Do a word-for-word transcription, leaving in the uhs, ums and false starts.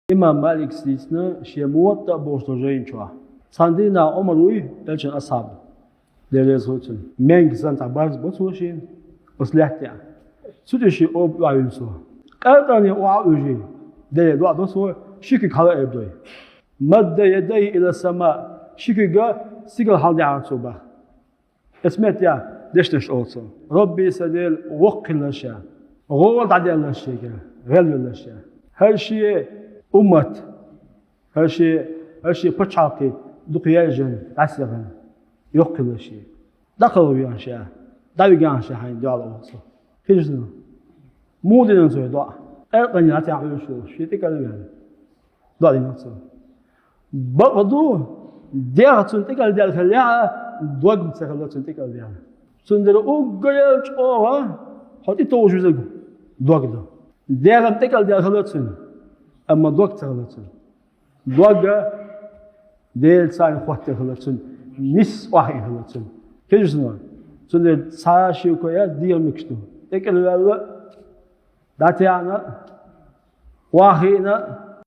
Имам Малика дийцина шен Муватта бохучу жайна чохь. Цхьана дийнахь Ӏумар вуй, элчан асхьаб, Дела реза хуьлда цунна. Менга санна цхьа барз бо цо шена, оцу лаьттехь. Цу тӀе шен оба охьавуьллу цо. Къаьркъане охьа а вуьжий, Деле доӀа до цо, ши куьг хьала а айбадой. Мадда ядайхи ила сама, ши куьг стигала хьаладаьхьира цо боху. Оцу меттехь дешнаш олу цо: «Рабби, сан Дела, воккха хилла ша, гӀора дӀаделла шегара, гӀелвелла ша. ХӀара шен уммат, хӀара шен, хӀара шен пачхьалкх дукха яьржина, дӀасаехна, йоккха хилла шен. ДӀакхалха вехьа ша, дӀавигахьа ша хьайна дуьхьал», олу цо. Хезаш ду? Муха дина цо и доӀа? Къаьркъане дӀатаьхьа Ӏуьйсуш волуш, шен тӀекӀел а ваьлла, доӀа дина цо. Бакъ ду, дегӀ цунна тӀекӀел даьлла хиллехь а, дог-м ца хилла цунна тӀекӀел даьлла. Цундела уггар а чӀогӀа хьо тӀетовжа везарг дог ду. ДегӀ-м тӀекӀел даьлла хилла цунна, амма дог ца хилла цунна. Дог Делаца а хӀоттийна хилла цунна, нисса охьахиъна хилла цунна. Хезаш ду? Цундела цхьа а шеко яц, дегӀан мегаш ду. ТӀекӀел ваьлла а, дӀатаьхьна а, охьахиъна а,